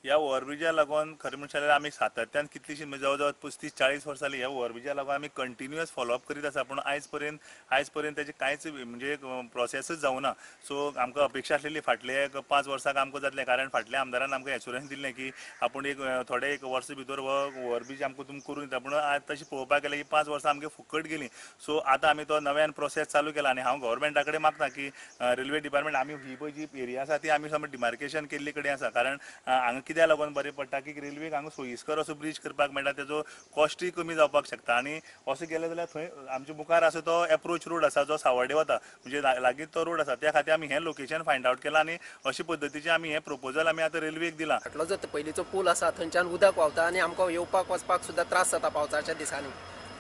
ह्या ओव्हरब्रिजा लागून खरें म्हणचे जाल्यार आमी सातत्यान कितलीशीं म्हणजे जवळ जवळ 35-40 वर्सां जालीं ह्या ओव्हरब्रिजा लागून आमी कंटिन्युअस फॉलोअप करीत आसा, पूण आयज पर्यंत तेजे कांयच म्हणजे प्रोसेसूच जावना. सो आमकां अपेक्षा आसलेली फाटले एक 5 वर्सांक आमकां जातलें, कारण फाटल्या आमदारान आमकां एश्युरन्स दिल्लें की आपूण एक थोडे एक वर्स भितर हो ओव्हरब्रिज आमकां तुमकां करून दिता, पूण आज तशें पळोवपाक गेल्यार ही 5 वर्सां आमगे फुकट गेली. सो आतां आमी तो नव्यान प्रोसेस चालू केला आनी हांव गव्हर्मेंटा कडेन मागता की रेल्वे डिपार्टमेंट आमी ही पळय जी एरिया आसा ती आमी समज डिमार्केशन केल्ली कडेन आसा, कारण हांगा कित्याक लागून बरें पडटा की रेल्वेक हांगा सोयीस्कर असो ब्रिज करपाक मेळटा, तेजो कॉस्टूय कमी जावपाक शकता. आनी असो गेले जाल्यार थंय आमच्या मुखार आसा तो एप्रोच रोड आसा जो सावर्डे वता, म्हणजे लागींच तो रोड आसा, त्या खातीर आमी हें लोकेशन फायंड आवट केलां आनी अशे पद्दतीचें आमी हें प्रपोजल आमी आतां रेल्वेक दिलां. फाटलो जो पयलींचो पूल आसा थंयच्यान उदक व्हांवता आनी आमकां येवपाक वचपाक सुद्दां त्रास जाता पावसाच्या दिसांनी,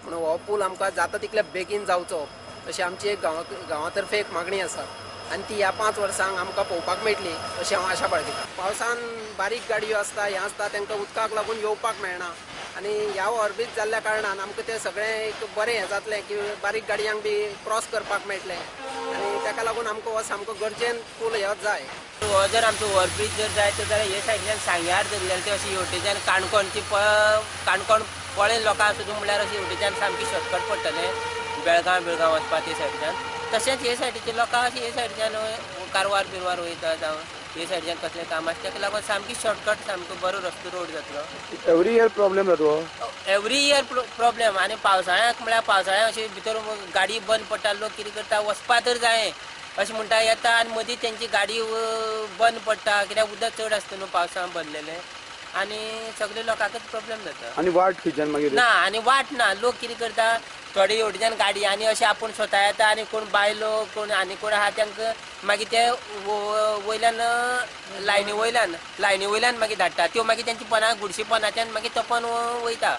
म्हणून हो पूल आमकां जाता तितले बेगीन जावचो अशी आमची एक गांवा तर्फे एक मागणी आसा आनी ती ह्या 5 वर्सांक आमकां पळोवपाक मेळटली अशें हांव आशा बाळगितां. पावसान बारीक गाडयो आसता हें आसता तांकां उदकाक लागून येवपाक मेळना आनी ह्या ओव्हरब्रिज जाल्ल्या कारणान आमकां तें सगळें एक बरें हें जातलें की बारीक गाडयांक बी क्रॉस करपाक मेळटलें आनी ताका लागून आमकां हो सामको गरजेन पूल हो जाय. हो जर आमचो ओव्हरब्रिज जर जाय तर जाल्यार हे सायडीच्यान सांग्यार धरलें जाल्यार ते अशें हेवटेच्यान काणकोणची काणकोण पळेन लोकांक सुद्दां म्हणल्यार अशें हेवटेच्यान सामकी शॉर्टकट पडटलें बेळगांव बिळगांव वचपाक ते सायडीच्यान. तशेंच हे सायडीचे लोकांक अशें हे सायडीच्यान कारवार बिरवार वयता जावं हे सायडीच्यान कसलें काम आसा ताका लागून सामकी शॉर्टकट सामको बरो रस्तो रोड जातलो. एवरी इयर प्रॉब्लेम जाता हो? Every year problem. आनी पावसाळ्याक म्हळ्यार पावसाळ्याक अशें भितर गाडी बंद पडटा, लोक कितें करता वचपा तर जाय अशें म्हणटा येता आनी मदीं तेंची गाडी बंद पडटा कित्याक उदक चड आसता न्हू पावसान भरलेलें आनी सगळे लोकांकच प्रॉब्लेम जाता. आनी वाट खंयच्यान मागीर ना, आनी वाट ना, लोक कितें करता थोडे हेवटेच्यान गाडी आनी अशें आपूण स्वता येता आनी कोण बायलो कोण आनी कोण आहा तांकां मागीर ते वयल्यान लायनी वयल्यान मागीर धाडटा, त्यो मागीर तेंची पना गुडशी पनाच्यान मागीर तोपन वयता.